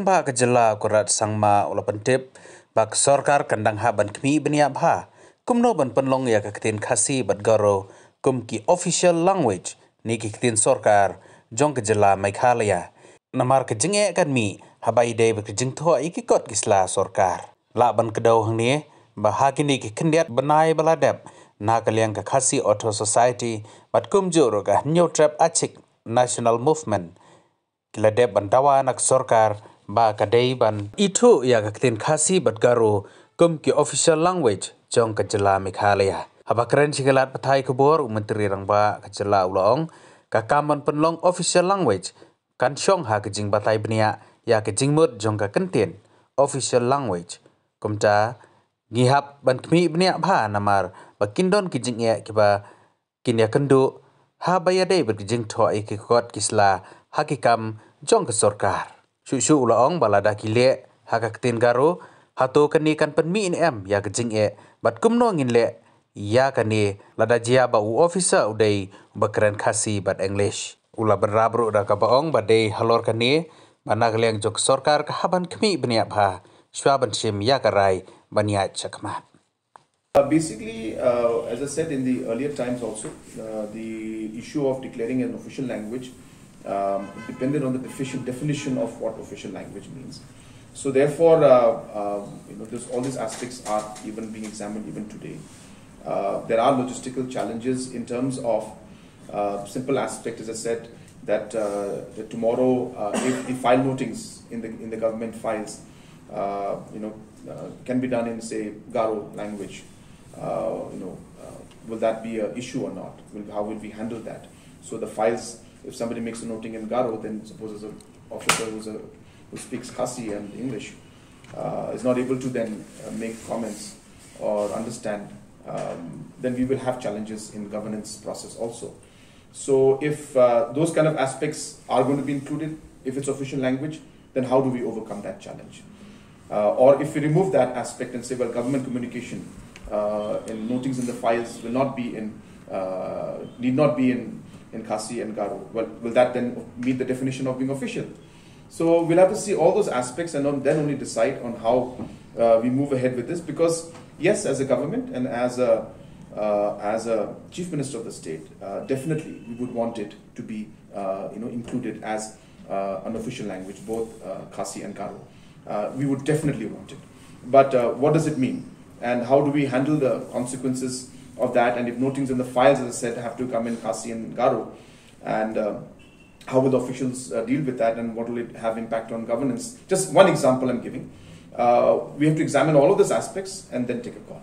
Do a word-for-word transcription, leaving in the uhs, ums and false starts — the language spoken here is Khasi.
Ba ka jylla Conrad Sangma u la pyntip ba ka sorkar kan dang hap ban khmih bniah bha kumno ban pynlong ïa ka ktien Khasi bad Garo kum ki official language ne ki ktien sorkar jong ka jylla Meghalaya. Namar ka jingeh kan mih haba ïadei bad ka jingthoh ïa ki kot ki sla sorkar. Lah ban kdew hangne ba ha kine ki khyndiat bnai ba la dep, na ka liang ka Khasi Authors' Society bad kumjuh ruh ka Hynñiewtrep Achik National Movement ki la dep ban dawa na ka sorkar ba ka dei ban ithuh ïa ka ktien Khasi bad Garo kum ki official language jong ka jylla Meghalaya. Haba kren sha ki lad pathai khubor, u Myntri Rangbah ka jylla u la ong, ka kam ban pynlong official language kan shong ha ka jingbatai bniah ïa ka jingmut jong ka kyntien official language. Kumta ngi hap ban khmih bniah bha namar ba kin don ki jingeh kiba kin ïakynduh haba ïadei bad ki jingthoh ïa ki kot ki sla ha ki kam jong ka sorkar. Shuh shuh u la ong ba lada ki leh ha ka ktien Garo, hato kane kan pynmih ne em ïa ka jingeh bad kumno ngin leh ïa kane lada jia ba u officer u dei uba kren Khasi bad English. U la bynrap ruh da kaba ong ba dei halor kane ba na ka liang jong ka sorkar ka hap ban khmih bniah bha shwa ban shim ïa ka rai ban ïaid shakhmat. Uh, basically, uh, as I said in the earlier times also, uh, the issue of declaring an official language um, depended on the defi- definition of what official language means. So therefore, uh, uh, you know, this, all these aspects are even being examined even today. Uh, there are logistical challenges in terms of uh, simple aspect, as I said, that, uh, that tomorrow, uh, if the file notings in the in the government files, uh, you know, uh, can be done in, say, Garo language, uh, you know, uh, will that be an issue or not? Will, how will we handle that? So the files, if somebody makes a noting in Garo, then suppose there's an officer who's a, who speaks Khasi and English uh, is not able to then uh, make comments or understand, um, then we will have challenges in governance process also. So if uh, those kind of aspects are going to be included, if it's official language, then how do we overcome that challenge? Uh, or if we remove that aspect and say, well, government communication uh, and notings in the files will not be in, uh, need not be in, in Khasi and Garo. Well, will that then meet the definition of being official? So we'll have to see all those aspects and on, then only decide on how uh, we move ahead with this. Because yes, as a government and as a uh, as a chief minister of the state, uh, definitely we would want it to be uh, you know included as uh, an official language, both uh, Khasi and Garo. Uh, we would definitely want it. But uh, what does it mean? And how do we handle the consequences of that? And if notings in the files, as I said, have to come in Khasi and Garo, and uh, how will the officials uh, deal with that, and what will it have impact on governance? Just one example I'm giving. Uh, we have to examine all of these aspects and then take a call.